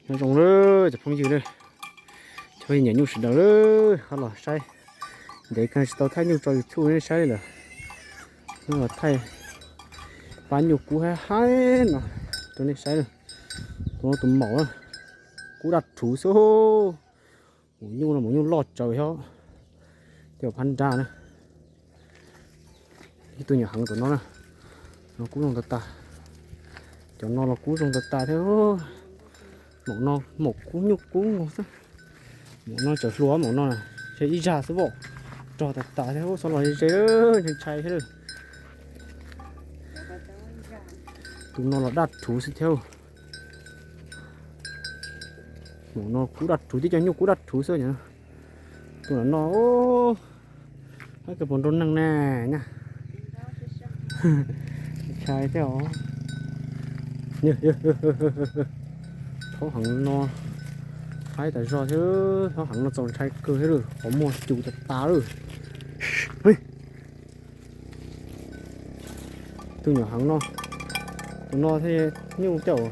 Nyob zoo na cov phooj ywg na, cov phooj ywg nyiam nyuj sawv daws, ho los saib. Ntev kawg tsis tau thaij nyuj tso YouTube nej saib li lawm. Hnub no thaij pab nyuj kub haib haib no rau nej saib na. Tus no tus maum, kub daj rhuv xwb. Maum nyuj no maum nyuj loj tsawv thiab, cov phab nrab na. Ib tug nyuam heev tus no na, no kub zoo tag tag. Cov no los kub zoo tag tag thiab. Maum no maum kub nyuj kub nkaus xwb. Maum no tseem hluas, maum no ntshe ib zag xwb, voj rog tas tas thiab, xob los ze ze, ntshai ntshai thiab. Tus no los daj rhuv xwb thiab. Maum no kub daj rhuv, tib co nyuj kub daj rhuv xwb. Tus no, no, hab kawg puas nrau neeg na nyab. Ntshai thiab os. Thaub heev no haib tas zog thiab, thaub heev no txaus ntshai kawg thiab, qhov muag cus tas tas lawm. Tus nyuam heev no, tus no thiaj nyuj caum,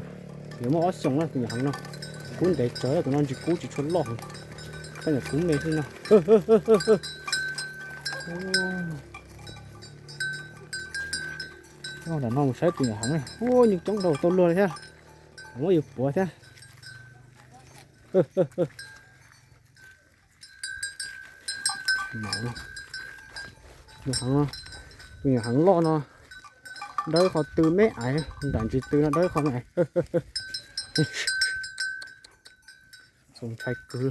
yuav muaj ob xyoos na tus nyuam heev no. Kub ntev tsawv, tus no ntsis kub tsis tshua loj, tej nyuam kub me xwb no. Nram no mus saib tus nyuam heev na, ua nyuj coob dhau tau luag li thiab, muab yus puav thiab. Nyuam heev no, tus nyuam heev loj no dawb qhov tw me aiv, nram ntsis tw no dawb qhov me aiv. Txaus ntshai kawg.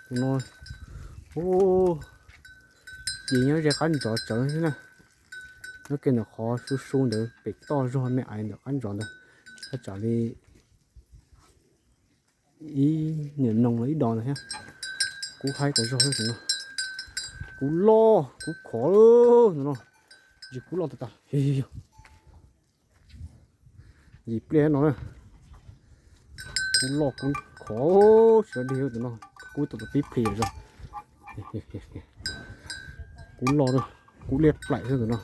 Tus no, ua, ces nyob ze qab ntsov tsawv xwb na. Nyob kiag ntawm qhov su su ntawd pem toj zog me aiv ntawm qab ntsov ntawd, thaj tsam li ib niam noog los ib dos ntawd thiab. Kub haib tas zog tus no. Kub loj kub khov tus no. Ntsis kub loj tas tas. Yim pliaj no na. Kub loj kub khov, tsis dig tus no. Kub tau pib plhis zog. Kub loj, kub liab plaim xwb tus no.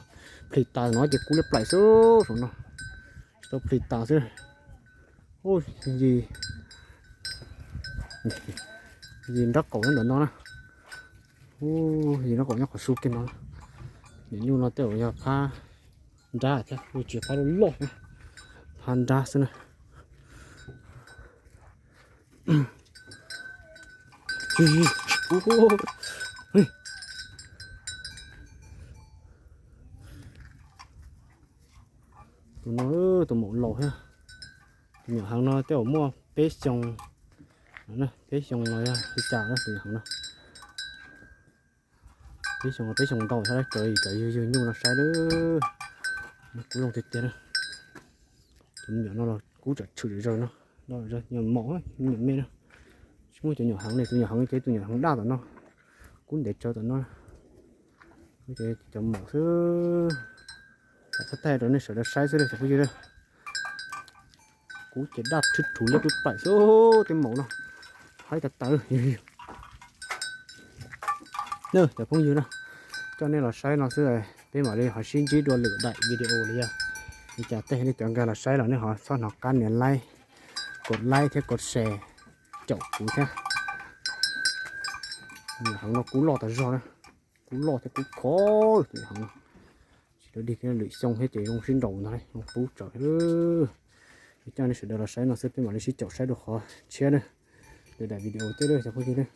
Plhis tas no ces kub liab plaim xwb saum no. Tsis tau plhis tas xwb. Yim, yim nraub qaum nyob ntawm no na. Yim nraub qaum nyob qhov su kiag no. Niam nyuj no tej zaum yog phab nrab thiab, tsis phab loj loj, phab nrab xwb na. Tus no tus maum laus thiab. Tus nyuam heev no tej zaum muaj peb xyoo, peb xyoo los yog li cas na tus nyuam heev no. Peb xyoo, peb xyoo ntau thiab, cov cov yug yug nyuj no saib lawm. Kub zoo tiag tiag na. Cov me nyuam no los kub tsam tshwm zom zaws no, loj zom zaws, nyuam maum, nyuam me na. Tsis muaj cov nyuam heev li, tus nyuam heev ces tus nyuam heev daj tom no, kub ntev tsawv tom no. Ces cov maum xwb. Thaij thaij rau nej sawv daws saib xwb cov phooj ywg. Kub ces daj rhuv rhuv liab pw plaim xwb, tej maum no haib tas tas. Cov phooj ywg na, coj nej los saib no xwb, peb mam li ho sib ntsib dua lwm daim video li yog li cas tej. Nej cov nkag los saib los nej ho txhob hnov qab nias like, kos like thiab kos share caum kuv thiab. Nyuam heev no kub loj tas zog na, kub loj thiab kub khov heev no. Tsis tau dig thiab, lwm xyoo thiab ces zoo sib nraus ntag, zoo pub tsawv. Coj nej sawv daws los saib no xwb, peb mam li sib caum saib dua qhov tshiab na. Lwm daim video thiab cov phooj ywg na.